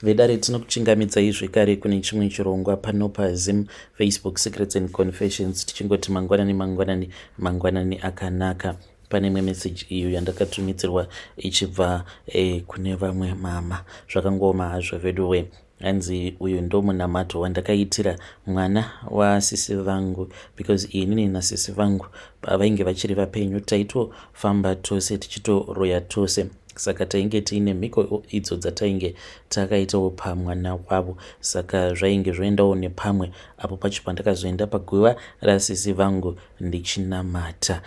Vedare tinokuchingamidzai zvekare kune chimwe chirongwa pano paZim Facebook Secrets and Confessions tichingoti mangwanani mangwanani mangwanani akanaka. Pane imwe message iyo yandakatumidzirwa ichibva eh, kune vamwe mama zvakangooma hazvo veduwe. Hanzi uyu ndomunamato wandakaitira mwana wasisi vangu because inini nasisi vangu pavainge vachiri vapenyu taitofamba tose tichitoroya tose saka tainge tiine mhiko idzo dzatainge takaitawo pamwana wavo saka zvainge zvoendawo nepamwe apo pacho pandakazoenda paguva rasisi vangu ndichinamata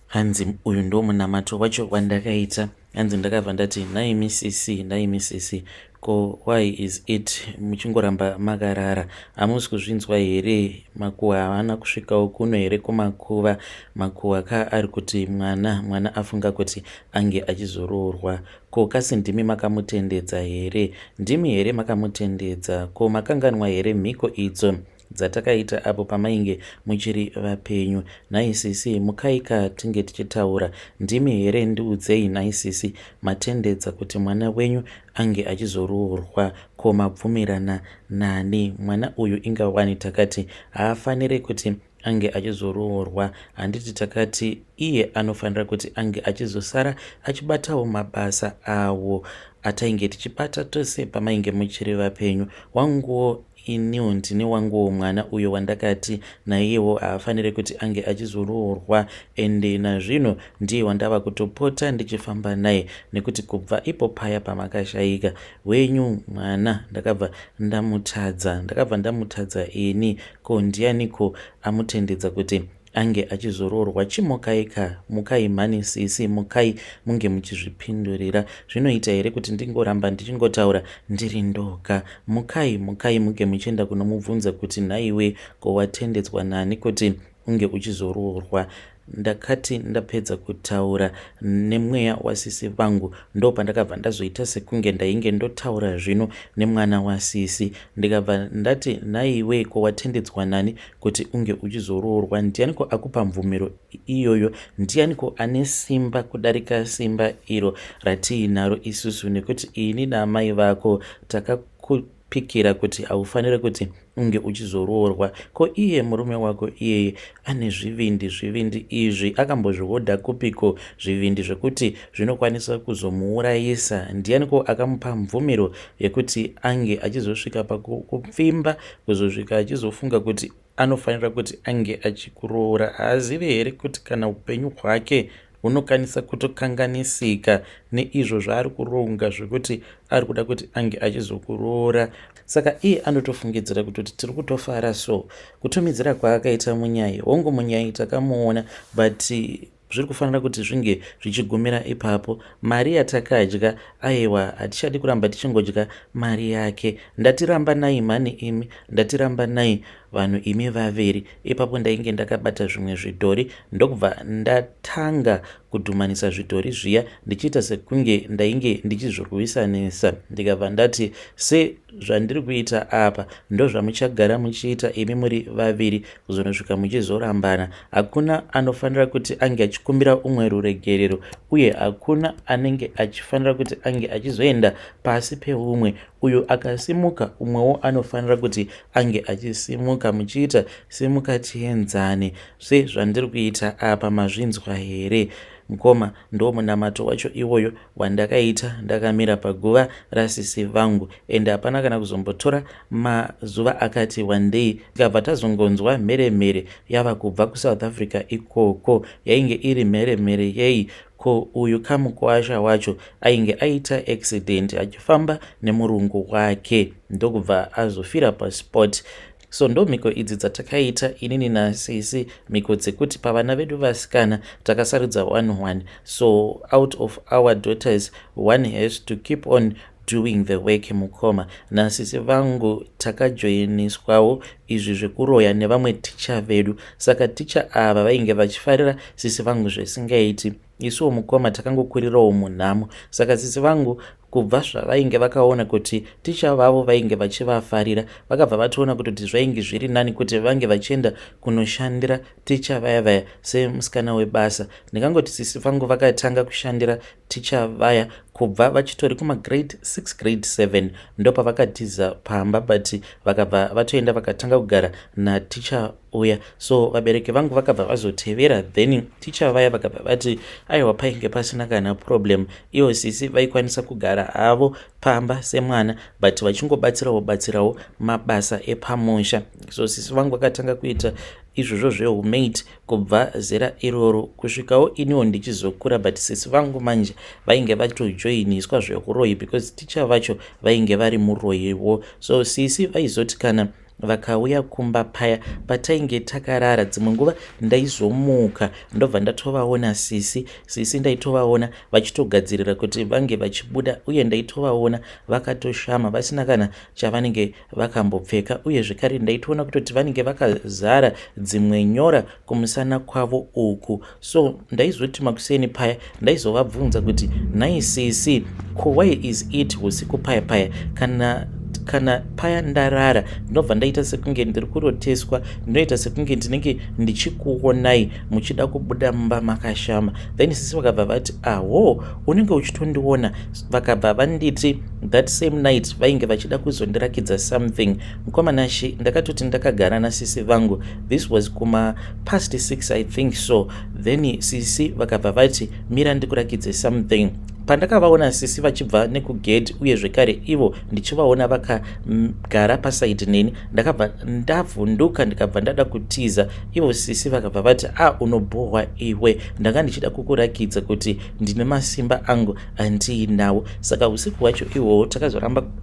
hanzi uyu ndo munamato wacho wandakaita hanzi ndakabva ndati nhaimi sisi nhaimi sisi ko why is it muchingoramba makarara hamusi kuzvinzwa here makuva havana kusvikawo kuno here kumakuva makuva ka ari kuti mwana mwana afunga kuti ange achizoroorwa ko kasi ndimi makamutendedza here ndimi here makamutendedza ko makanganwa here mhiko idzo dzatakaita apo pamainge muchiri vapenyu. Nhai sisi mukai ka tinge tichitaura. Ndimi here ndiudzei nhai sisi matendedza kuti mwana wenyu ange achizoroorwa ko mabvumirana nani? Mwana uyu inga wani takati haafanire kuti ange achizoroorwa handiti takati iye anofanira kuti ange achizosara achibatawo mabasa awo atainge tichibata tose pamainge muchiri vapenyu wanguwo Iniwo ndine wanguwo mwana uyo wandakati naiyewo haafanire kuti ange achizoroorwa ende nazvino ndiye wandava kutopota ndichifamba naye nekuti kubva ipo paya pamakashaika wenyu mwana ndakabva ndamutadza ndakabva ndamutadza ini ko ndianiko amutendedza kuti ange achizoroorwa chimukai ka mukai mhani sisi mukai munge muchizvipindurira zvinoita here kuti ndingoramba ndichingotaura ndiri ndoga mukai mukai muge muchienda kunomubvunza kuti nhaiwe ko watendedzwa nani kuti unge uchizoroorwa ndakati ndapedza kutaura nemweya wasisi vangu ndopandakabva ndazoita sekunge ndainge ndotaura zvino nemwana wasisi ndikabva ndati nhaiwe ko watendedzwa nani kuti unge uchizoroorwa ndianiko akupa mvumiro iyoyo ndianiko ane simba kudarika simba iro ratiinaro isusu nekuti ini naamai vako takakupikira kuti haufanire kuti unge uchizoroorwa ko iye murume wako iyeye ane zvivindi zvivindi izvi akambozvihodha kupiko zvivindi zvekuti zvinokwanisa kuzomuurayisa ndianiko akamupa mvumiro yekuti ange achizosvika pakupfimba kuzosvika achizofunga kuti anofanira kuti ange achikuroora haazive here kuti kana upenyu hwake hunokanisa kutokanganisika neizvo zvaari kuronga zvekuti ari kuda kuti ange achizokuroora saka iye anotofungidzira kutoti tiri kutofara so kutumidzira kwaakaita munyai hongu munyai takamuona but zviri kufanira kuti zvinge zvichigumira ipapo mari yatakadya aiwa hatichadi kuramba tichingodya mari yake ndatirambanai mhani imi ndatirambanai vanhu imi vaviri ipapo ndainge ndakabata zvimwe zvidhori ndokubva ndatanga kudhumanisa zvidhori zviya ndichiita sekunge ndainge ndichizvirwisanisa ndikabva ndati sezvandiri kuita apa ndozvamuchagara muchiita imi muri vaviri kuzonosvika muchizorambana Hakuna anofanira kuti ange achikumbira umwe ruregerero uye hakuna anenge achifanira kuti ange achizoenda pasi peumwe. Uyo akasimuka umwewo anofanira kuti ange achisimuka muchiita simuka tienzane sezvandiri kuita apa mazvinzwa here? Mukoma ndomunamato wacho iwoyo wandakaita ndakamira paguva rasisi vangu ende hapana kana kuzombotora mazuva akati wandei tikabva tazongonzwa mhere mhere yava kubva kusouth africa ikoko yainge iri mhere mhere yei ko uyu kamukwasha wacho ainge aita accident achifamba nemurungu wake ndokubva azofira paspot So ndomhiko idzi dzatakaita inini nasisi mhiko dzekuti pavana vedu vasikana takasarudza one one so out of our daughters one has to keep on doing the work mukoma nasisi vangu takajoiniswawo izvi zvekuroya nevamwe ticha vedu saka ticha ava vainge vachifarira sisi vangu zvisingaiti isuwo mukoma takangokurirawo munhamo saka sisi vangu Kubva zvavainge vakaona kuti ticha vavo vainge vachivafarira, vakabva vatoona kutoti zvainge zviri nani kuti vange vachienda kunoshandira ticha vaya vaya semusikana webasa. Ndingangoti sisi vangu vakatanga kushandira ticha vaya kubva vachitori kumagrade 6, grade 7. Ndopavakatiza pamba, but vakabva vatoenda vakatanga kugara naticha uya. So vabereki vangu vakabva vazotevera. Then ticha vaya vakabva vati aiwa, painge pasina kana problem. Ivo sisi vaikwanisa kugara havo pamba semwana, but vachingobatsirawo batsirawo mabasa epamusha. So sisi vangu vakatanga kuita izvozvo zveumaid kubva zera iroro kusvikawo iniwo ndichizokura. But sisi vangu manje vainge vatojoiniswa zveuroyi, because ticha vacho vainge vari muroyiwo. So sisi vaizoti kana vakauya kumba paya patainge takarara, dzimwe nguva ndaizomuka ndobva ndatovaona sisi. Sisi ndaitovaona vachitogadzirira kuti vange vachibuda, uye ndaitovaona vakatoshama, vasina kana chavanenge vakambopfeka. Uye zvekare ndaitoona kutoti vanenge vakazara dzimwe nyora kumusana kwavo uku. So ndaizoti makuseni paya ndaizovabvunza kuti, "Nhai sisi, ko why is it usiku paya paya, kana paya ndarara, ndinobva ndaita sekunge ndiri kuroteswa, ndinoita sekunge ndinenge ndichikuonai muchida kubuda mumba makashama?" Then sisi vakabva vati, "Aho, unenge uchitondiona." Vakabva vanditi that same night vainge vachida kuzondirakidza something. Mukomanashi, ndakatoti ndakagara nasisi vangu, this was kuma past 6, I think so. Then sisi vakabva vati, "Mira ndikurakidze something." Pandakavaona sisi vachibva nekugedhi, uye zvekare ivo ndichivaona vakagara pasaidi neni, ndakabva ndavhunduka, ndikabva ndada kutiza. Ivo sisi vakabva vati, "A ah, unobhohwa iwe, ndanga ndichida kukurakidza kuti ndine masimba angu andiinawo." Saka usiku hwacho ihwohwo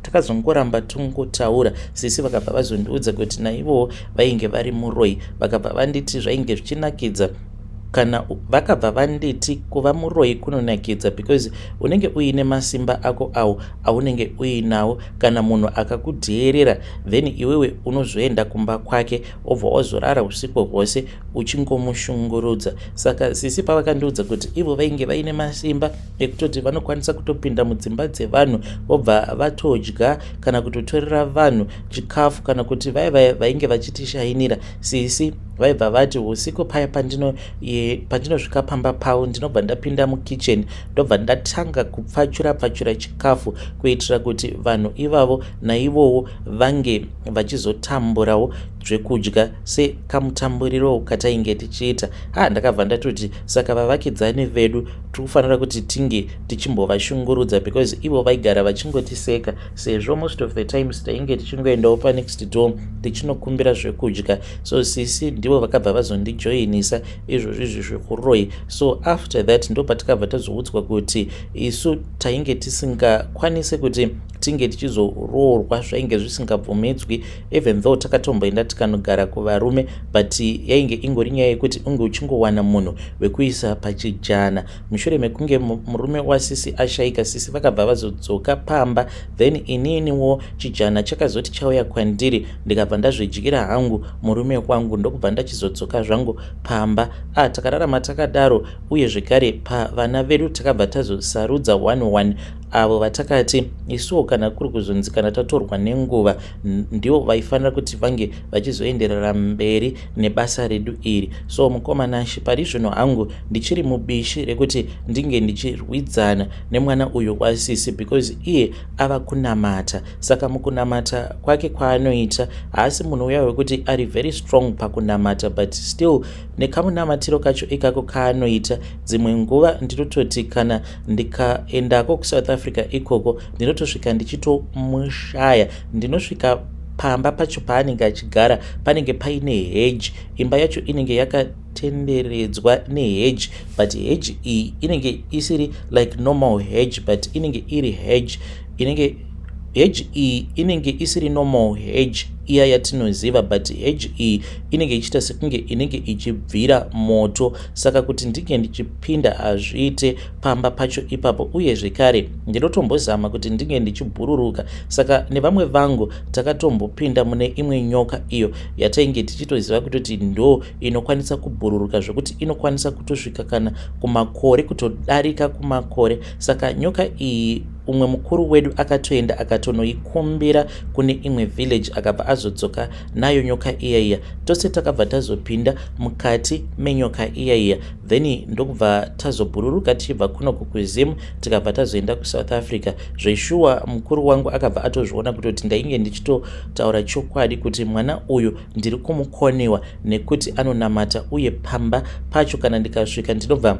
takazongoramba tungotaura. Sisi vakabva vazondiudza kuti naivowo vainge vari muroi. Vakabva vanditi zvainge zvichinakidza kana, vakabva vanditi kuva muroi kunonakidza because unenge uine masimba ako awo aunenge uinawo. Kana munhu akakudheerera, then iwewe unozoenda kumba kwake, obva wazorara usiku hwose uchingomushungurudza. Saka sisi pavakandiudza kuti ivo vainge vaine masimba ekutoti vanokwanisa kutopinda mudzimba dzevanhu, vobva vatodya kana kutotorera vanhu chikafu, kana kuti vaya vaya vainge vachitishainira, sisi vaibva vati usiku paya pandinosvika pamba pavo, ndinobva ndapinda mukitchen, ndobva ndatanga kupfachura pfachura chikafu kuitira kuti vanhu ivavo naivowo vange vachizotamburawo zvekudya sekamutamburiro katainge tichiita. Ha, ndakabva ndatoti saka vavakidzani vedu tiri kufanira kuti tinge tichimbovashungurudza, because ivo vaigara vachingotiseka, sezvo most of the times tainge tichingoendawo panext door tichinokumbira zvekudya. So sisi ndivo vakabva vazondijoinisa izvozvo izvi zvekuroyi. So after that ndo patikabva tazoudzwa kuti isu tainge tisingakwanisi kuti tinge tichizoroorwa, zvainge zvisingabvumidzwi, even though takatomboenda tikanogara kuvarume, but yainge ingori nyaya yekuti unge uchingowana munhu wekuisa pachijana. Mushure mekunge murume wasisi ashayika, sisi vakabva vazodzoka pamba. Then ininiwo chijana chakazoti chauya kwandiri, ndikabva ndazvidyira hangu murume wangu, ndokubva ndachizodzoka zvangu pamba. A, takararama takadaro. Uye zvekare pavana vedu takabva tazosarudza one one avo vatakati isuwo kana kuri kuzonzi kana tatorwa nenguva, ndivo vaifanira kuti vange vachizoenderera mberi nebasa redu iri. So mukomanashi, pari zvino hangu ndichiri mubishi rekuti ndinge ndichirwidzana nemwana uyu wasisi, because iye ava kunamata. Saka mukunamata kwake kwaanoita, haasi munhu uya wekuti ari very strong pakunamata, but still nekamunamatiro kacho ikako kaanoita, dzimwe nguva ndinototi kana ndikaendako kuSouth Africa ikoko, ndinotosvika ndichitomushaya. Ndinosvika pamba pacho paanenge achigara, panenge paine hedge. Imba yacho inenge yakatenderedzwa nehedge, but hedge iyi inenge isiri like normal hedge, but inenge iri hedge inenge, hedge iyi inenge isiri normal hedge. iya yatinoziva, but hedge iyi inenge ichiita sekunge inenge ichibvira moto. Saka kuti ndinge ndichipinda hazviite pamba pacho ipapo. Uye zvekare ndinotombozama kuti ndinge ndichibhururuka. Saka nevamwe vangu takatombopinda mune imwe nyoka iyo yatainge tichitoziva kutoti ndo inokwanisa kubhururuka, zvekuti inokwanisa kutosvika kana kumakore, kutodarika kumakore. Saka nyoka iyi umwe mukuru wedu akatoenda akatonoikumbira kune imwe village, akabva azodzoka nayo nyoka iya iya. Tose takabva tazopinda mukati menyoka iya iya, then ndokubva tazobhururuka tichibva kunoku kuZim, tikabva tazoenda kuSouth Africa. Zveshuwa mukuru wangu akabva atozviona kutoti ndainge ndichitotaura chokwadi, kuti mwana uyu ndiri kumukoniwa nekuti anonamata. Uye pamba pacho kana ndikasvika, ndinobva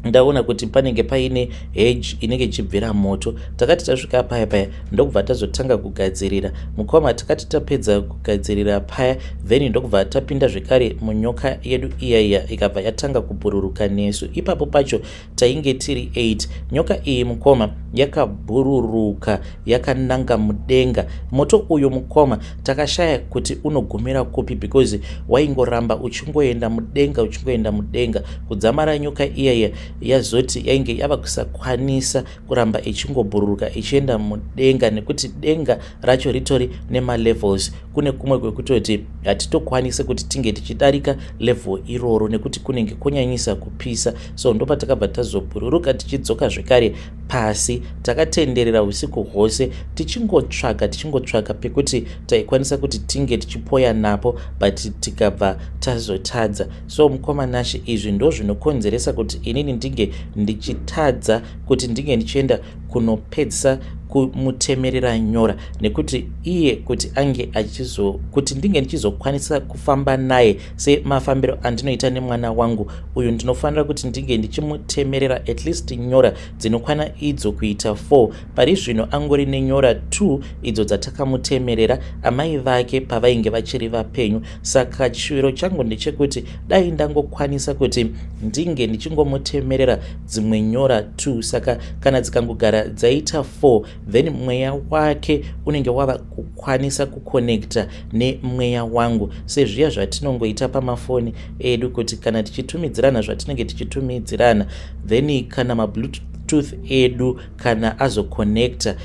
ndaona kuti panenge paine hedge inenge ichibvira moto. Takati tasvika paya paya, ndokubva tazotanga kugadzirira, mukoma. Takati tapedza kugadzirira paya, then ndokubva tapinda zvekare munyoka yedu iya iya, ikabva yatanga kubhururuka nesu. Ipapo pacho tainge tiri 8. Nyoka iyi, mukoma, yakabhururuka yakananga mudenga. Moto uyu, mukoma, takashaya kuti unogumira kupi, because waingoramba uchingoenda mudenga, uchingoenda mudenga, kudzamara nyoka iya iya yazoti yainge yava kusakwanisa kuramba ichingobhururuka ichienda mudenga, nekuti denga racho ritori nemalevels. Kune kumwe kwekutoti hatitokwanisi kuti tinge tichidarika level iroro nekuti kunenge kwonyanyisa kupisa. So ndopatakabva tazobhururuka tichidzoka zvekare pasi. Takatenderera usiku hwose tichingotsvaga, tichingotsvaga pekuti taikwanisa kuti tinge tichipoya napo, but tikabva tazotadza. So mukoma Nashe, izvi ndo zvinokonzeresa kuti inini ndinge ndichitadza kuti ndinge ndichienda kunopedzisa kumutemerera nyora, nekuti iye kuti ange achizo kuti ndinge ndichizokwanisa kufamba naye semafambiro andinoita nemwana wangu uyu, ndinofanira kuti ndinge ndichimutemerera at least nyora dzinokwana idzo kuita 4. Pari zvino angori nenyora 2 idzo dzatakamutemerera amai vake pavainge vachiri vapenyu. Saka chiviro changu ndechekuti dai ndangokwanisa kuti ndinge ndichingomutemerera dzimwe nyora 2. Saka kana dzikangogara dzaita 4, then mweya wake unenge wava kukwanisa kuconnecta nemweya wangu, sezviya zvatinongoita pamafoni edu, kuti kana tichitumidzirana zvatinenge tichitumidzirana, then kana mabluetooth edu kana azoconnecta,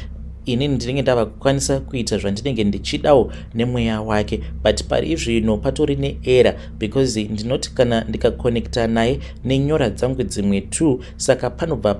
inini ndinenge ndava kukwanisa kuita zvandinenge ndichidawo nemweya wake. But pari zvino patori neerror, because ndinoti kana ndikaconnecta naye nenyora dzangu dzimwe 2, saka panobva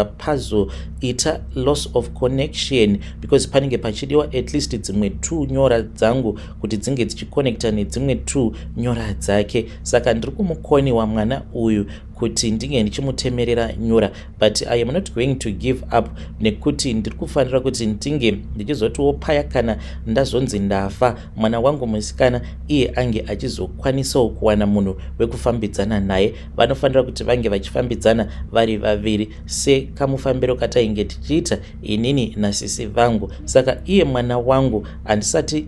pazoita loss of connection, because panenge pachidiwa at least dzimwe 2 nyora dzangu kuti dzinge dzichiconnecta nedzimwe 2 nyora dzake. Saka ndiri kumukoniwa mwana uyu kuti ndinge ndichimutemerera nyora, but I am not going to give up, nekuti ndiri kufanira kuti ndinge ndichizotiwo paya kana ndazonzi ndafa, mwana wangu musikana iye ange achizokwanisawo kuwana munhu wekufambidzana naye. Vanofanira kuti vange vachifambidzana vari vaviri, sekamufambiro katainge tichiita inini nasisi vangu. Saka iye mwana wangu handisati,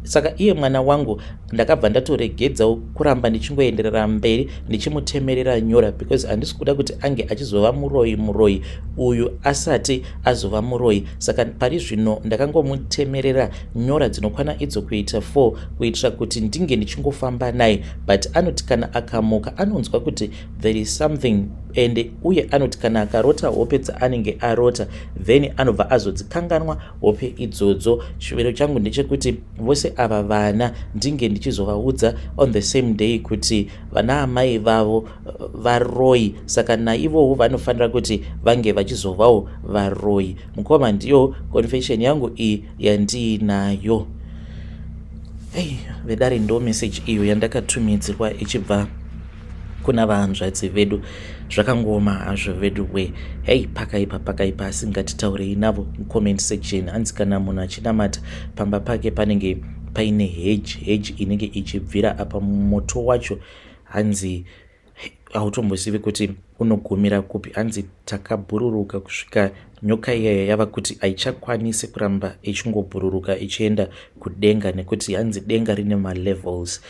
saka iye mwana wangu ndakabva ndatoregedzawo kuramba ndichingoenderera mberi ndichimutemerera nyora, because handisi kuda kuti ange achizova muroyi, muroyi uyu asati azova muroyi. Saka pari zvino ndakangomutemerera nyora dzinokwana idzo kuita 4, kuitira kuti ndinge ndichingofamba naye. But anoti kana akamuka anonzwa kuti there is something, and uye anoti kana akarota hope dzaanenge arota, then anobva azodzikanganwa hope idzodzo. Chivero changu ndechekuti vose ava vana ndinge ndichizovaudza on the same day kuti vana amai vavo varoi, saka naivowo vanofanira kuti vange vachizovawo varoi. Mukoma, ndiyo confession yangu iyi yandiinayo. Ei vedare, ndo message iyo yandakatumidzirwa ichibva kuna vahanzvadzi vedu. Zvakangoma hazvo vedu we. Hei, pakaipa, pakaipa, asi ngatitaurei navo mucomment section. Hanzi kana munhu achinamata, pamba pake panenge paine hedge, hedge inenge ichibvira apa moto wacho hanzi hautombozivi kuti unogumira kupi. Hanzi takabhururuka kusvika nyoka iyaya yava kuti haichakwanisi kuramba ichingobhururuka ichienda kudenga, nekuti hanzi denga rine malevels.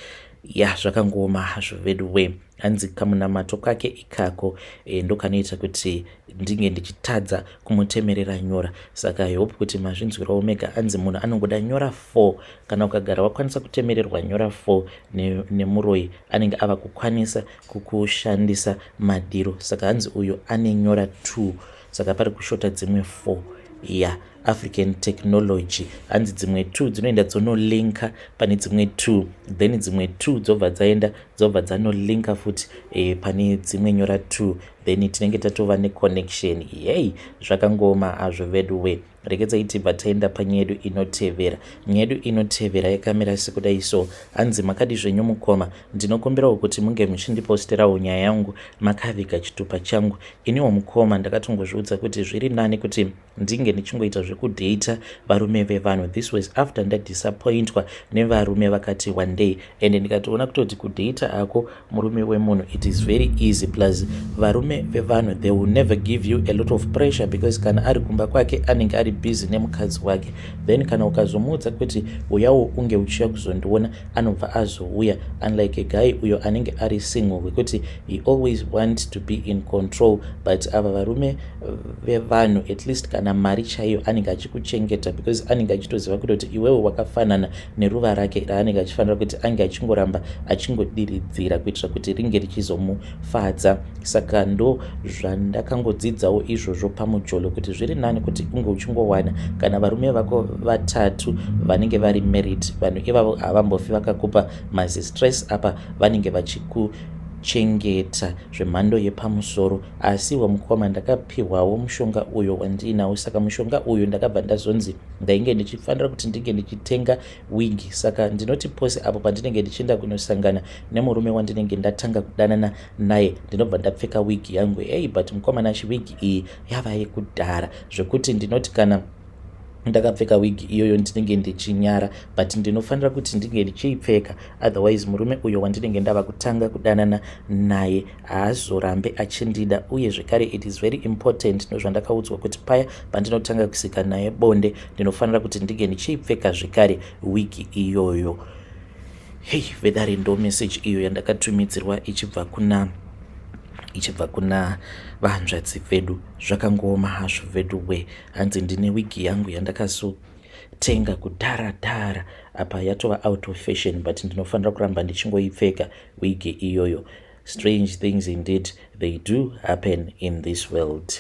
Ya, zvakangooma hazvo vedu we. Hanzi kamunamato kake ikako ndokanoita kuti ndinge ndichitadza kumutemerera nyora. Saka I hope kuti mazvinzwirawo mega. Hanzi munhu anongoda nyora 4. Kana ukagara wakwanisa kutemererwa nyora 4 nemuroyi, anenge ava kukwanisa kukushandisa madiro. Saka hanzi uyu ane nyora 2, saka pari kushota dzimwe 4. Ya, African technology. Hanzi dzimwe 2 dzinoenda dzonolinka pane dzimwe 2, then dzimwe 2 dzobva dzaenda, dzobva dzanolinka futi pane dzimwe nyora 2, then tinenge tatova neconnection. Yei, zvakangooma hazvo vedu we. Regedzai tibva taenda panyaya yedu inotevera. Nyaya yedu inotevera yakamira sekudai so. Hanzi, "Makadi zvenyu mukoma? Ndinokumbirawo kuti munge muchindiposterawo nyaya yangu makaviga chitupa changu. Iniwo mukoma, ndakatongozviudza kuti zviri nani kuti ndinge ndichingoita zvekudhata varume vevanhu. This was after ndadisappointwa nevarume vakati one day, and ndikatoona kutoti kudhata ako murume wemunhu, it is very easy. Plus varume vevanhu, they will never give you a lot of pressure, because kana ari kumba kwake anenge ari busy nemukadzi wake. Then kana ukazomuudza kuti uyawo unge uchiya kuzondiona, anobva azouya, unlike a guy uyo anenge ari single, wekuti he always want to be in control. But ava varume vevanhu, at least kana mari chaiyo anenge achikuchengeta, because anenge achitoziva kutoti iwewe wakafanana neruva rake raanenge achifanira kuti ange achingoramba achingodiridzira kuitira kuti ringe richizomufadza. Saka ndo zvandakangodzidzawo izvozvo pamujolo, kuti zviri nani kuti unge uchingowana kana varume vako vatatu vanenge vari married. Vanhu ivavo havambofi vakakupa mazistress apa, vanenge vachikuchengeta zvemhando yepamusoro. Asiwo mukoma, ndakapiwawo mushonga uyo wandiinawo. Saka mushonga uyu ndakabva ndazonzi ndainge ndichifanira kuti ndinge ndichitenga wigi. Saka ndinoti pose apo pandinenge ndichienda kunosangana nemurume wandinenge ndatanga kudanana naye, ndinobva ndapfeka wigi yangu. Ei, but mukoma Nashi, wigi iyi yava yekudhara, zvekuti ndinoti kana ndakapfeka wigi iyoyo ndinenge ndichinyara, but ndinofanira kuti ndinge ndichiipfeka, otherwise murume uyo wandinenge ndava kutanga kudanana naye haazorambe achindida. Uye zvekare, it is very important, ndozvandakaudzwa kuti paya pandinotanga kusika naye bonde, ndinofanira kuti ndinge ndichiipfeka zvekare wigi iyoyo." Hei vedare, ndo message iyo yandakatumidzirwa ichibva kuna vahanzvadzi vedu. Zvakangooma hazvo vedu we. Hanzi, "Ndine wigi yangu yandakazotenga kudhara dhara, apa yatova out of fashion, but ndinofanira kuramba ndichingoipfeka wigi iyoyo." Strange things indeed, they do happen in this world.